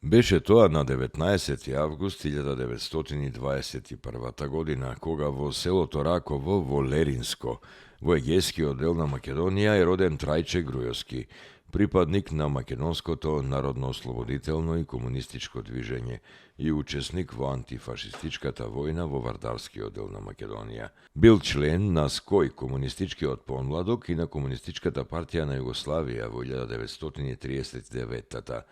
Беше тоа на 19. август 1921 година, кога во селото Раково во Леринско, во Егејскиот дел на Македонија, е роден Трајче Грујовски, припадник на македонското народно-ослободително и комунистичко движење и учесник во антифашистичката војна во Вардарскиот дел на Македонија. Бил член на СКОј, комунистичкиот помладок, и на Комунистичката партија на Југославија во 1939-та,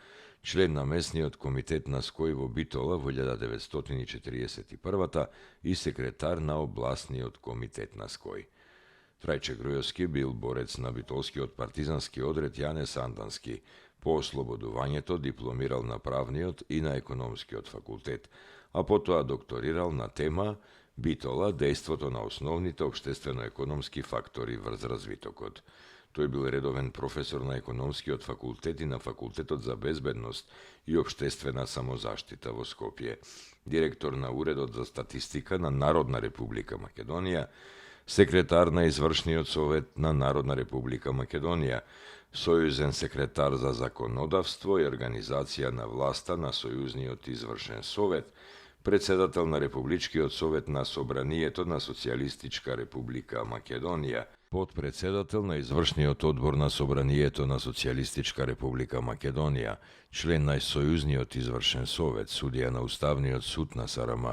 член на местниот комитет на СКОј во Битола во 1941 и секретар на областниот комитет на СКОј. Трајче Грујовски бил борец на битолскиот партизански одред Јане Сандански. По ослободувањето дипломирал на правниот и на економскиот факултет, а потоа докторирал на тема Битола, дејството на основните општествено-економски фактори врз развитокот. Тој бил редовен професор на економскиот факултет и на факултетот за безбедност и општествена самозаштита во Скопје, директор на Уредот за статистика на Народна република Македонија, секретар на Извршниот совет на Народна република Македонија, сојузен секретар за законодавство и организација на власта на Сојузниот извршен совет, председател на Републичкиот совет на Собранието на Социјалистичка република Македонија, подпредседател на Извршниот одбор на Собранието на Социјалистичка република Македонија, член на Сојузниот извршен совет, судија на Уставниот суд на СРМ,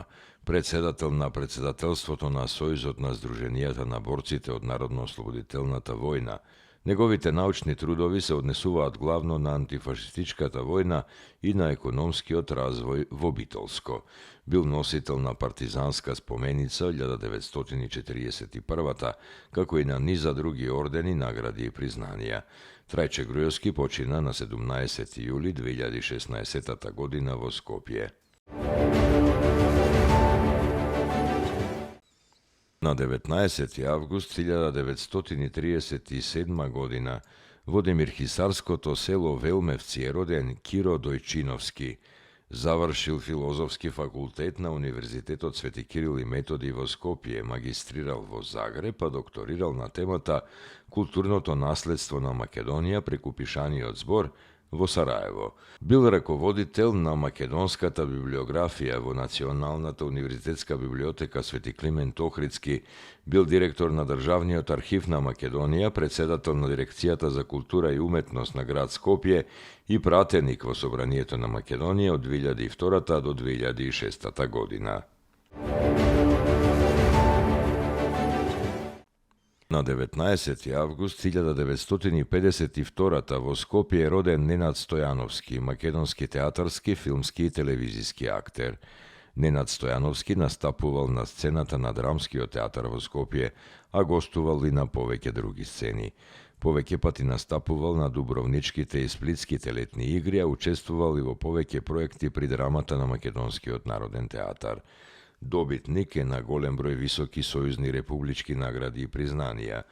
председател на председателството на Сојузот на Сдруженијата на борците од Народно-ослободителната војна. Неговите научни трудови се однесуваат главно на антифашистичката војна и на економскиот развој во Битолско. Бил носител на партизанска споменица 1941, како и на низа други ордени, награди и признанија. Трајче Грујовски почина на 17. јули 2016 година во Скопје. На 19. август 1937 година во Демирхисарското село Велмевци е роден Киро Дојчиновски. Завршил филозофски факултет на Универзитетот Свети Кирил и Методи во Скопје, магистрирал во Загреб, а докторирал на темата Културното наследство на Македонија преку пишаниот збор во Сараево. Бил раководител на македонската библиографија во Националната универзитетска библиотека Свети Климент Охридски, бил директор на Државниот архив на Македонија, председател на Дирекцијата за култура и уметност на град Скопје и пратеник во Собранието на Македонија од 2002 до 2006 година. На 19. август 1952 во Скопје е роден Ненад Стојановски, македонски театарски, филмски и телевизиски актер. Ненад Стојановски настапувал на сцената на Драмскиот театар во Скопје, а гостувал и на повеќе други сцени. Повеќе пати настапувал на Дубровничките и Сплитските летни игри, а учествувал и во повеќе проекти при драмата на Македонскиот народен театар. Добитник е на голем број високи сојузни републички награди и признанија,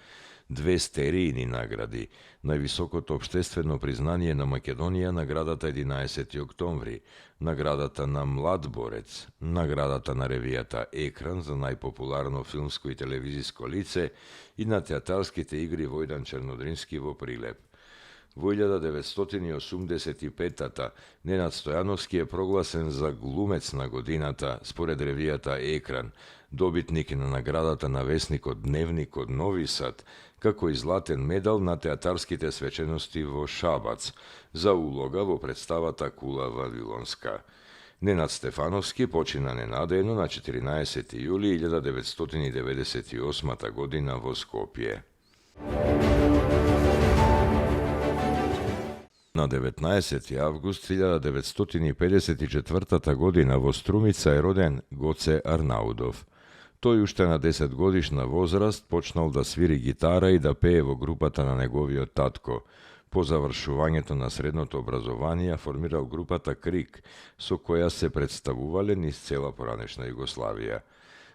2 стериини награди, највисокото општествено признание на Македонија, наградата 11. октомври, наградата на Млад борец, наградата на ревијата Екран за најпопуларно филмско и телевизиско лице и на театарските игри Војдан Чернодрински во Прилеп. Во 1985 Ненад Стојановски е прогласен за глумец на годината според ревијата Екран, добитник на наградата на весникот Дневник од Нови Сад, како и златен медал на театарските свечености во Шабац за улога во представата Кула Вавилонска. Ненад Стефановски почина ненадејно на 14. јули 1998 година во Скопје. На 19. август 1954 година во Струмица е роден Гоце Арнаудов. Тој уште на 10 годишна возраст почнал да свири гитара и да пее во групата на неговиот татко. По завршувањето на средното образование формирал групата Крик, со која се представувале низ цела поранешна Југославија.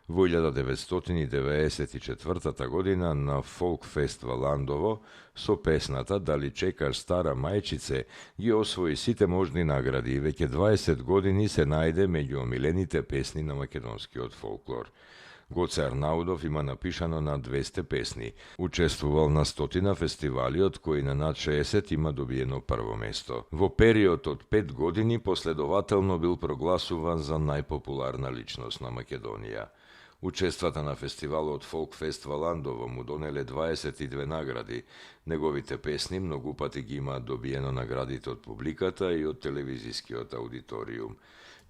Во 1994 година на Фолк Фест во Ландово со песната Дали чекаш стара мајчице ги освои сите можни награди и веќе 20 години се најде меѓу омилените песни на македонскиот фолклор. Гоце Арнаудов има напишано на 200 песни. Учествувал на 100 фестивали, од кои на над 60 има добиено прво место. Во период од 5 години последователно бил прогласуван за најпопуларна личност на Македонија. Учествата на фестивалот Фолкфест Валандово му донеле 22 награди. Неговите песни многу пати ги имаат добиено наградите од публиката и од телевизискиот аудиториум.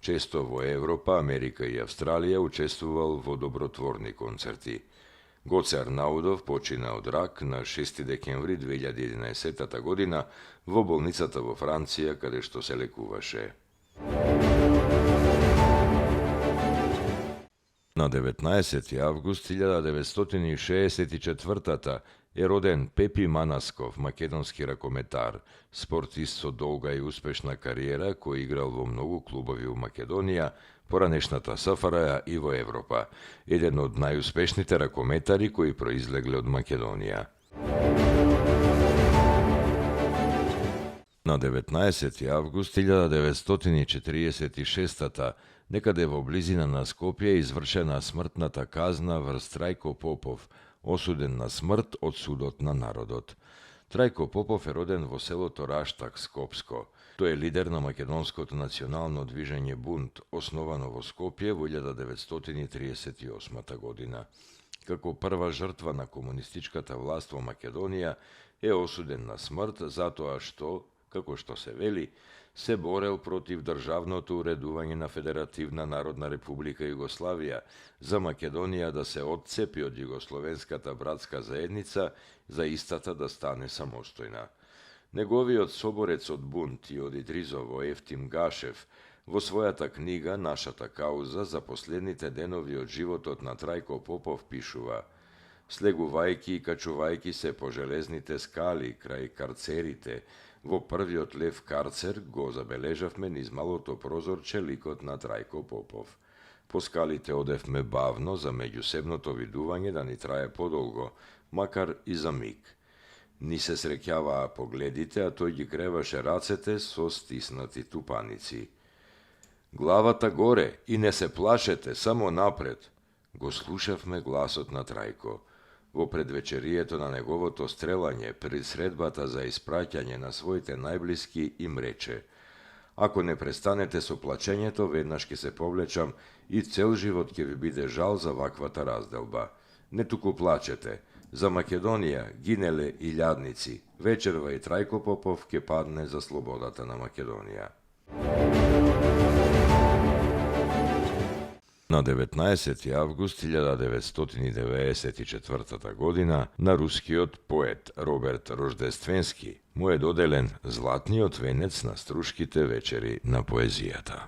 Често во Европа, Америка и Австралија учествувал во добротворни концерти. Гоце Арнаудов почина од рак на 6 декември 2011 година во болницата во Франција, каде што се лекуваше. На 19. август 1964 е роден Пепи Манасков, македонски ракометар, спортист со долга и успешна кариера кој играл во многу клубови у Македонија, поранешната СФРЈ и во Европа, еден од најуспешните ракометари кои произлегле од Македонија. На 19. август 1946 некаде во близина на Скопје извршена смртната казна врз Трајко Попов, осуден на смрт од судот на народот. Трајко Попов е роден во селото Раштак, Скопско. Тој е лидер на македонското национално движење Бунт, основано во Скопје во 1938 година. Како прва жртва на комунистичката власт во Македонија е осуден на смрт затоа што, како што се вели, се борел против државното уредување на Федеративна Народна Република Југославија, за Македонија да се отцепи од Југословенската братска заедница, за истата да стане самостојна. Неговиот соборец од Бунт и од Идризово Ефтим Гашев во својата книга «Нашата кауза» за последните денови од животот на Трајко Попов пишува: слегувајќи и качувајќи се по железните скали крај карцерите, во првиот лев карцер го забележавме низ малото прозорче ликот на Трајко Попов. По скалите одевме бавно за меѓусебното видување да ни трае подолго, макар и за миг. Ни се среќаваа погледите, а тој ги креваше рацете со стиснати тупаници. Главата горе и не се плашете, само напред, го слушавме гласот на Трајко. Во предвечерието на неговото стрелање, пред средбата за испраќање на своите најблиски, им рече: ако не престанете со плачењето, веднаш ќе се повлечам и цел живот ќе ви биде жал за ваквата разделба. Не туку плачете, за Македонија гинеле илјадници, вечерва и Трајко Попов ќе падне за слободата на Македонија. На 19. август 1994 година на рускиот поет Роберт Рождественски му е доделен златниот венец на Струшките вечери на поезијата.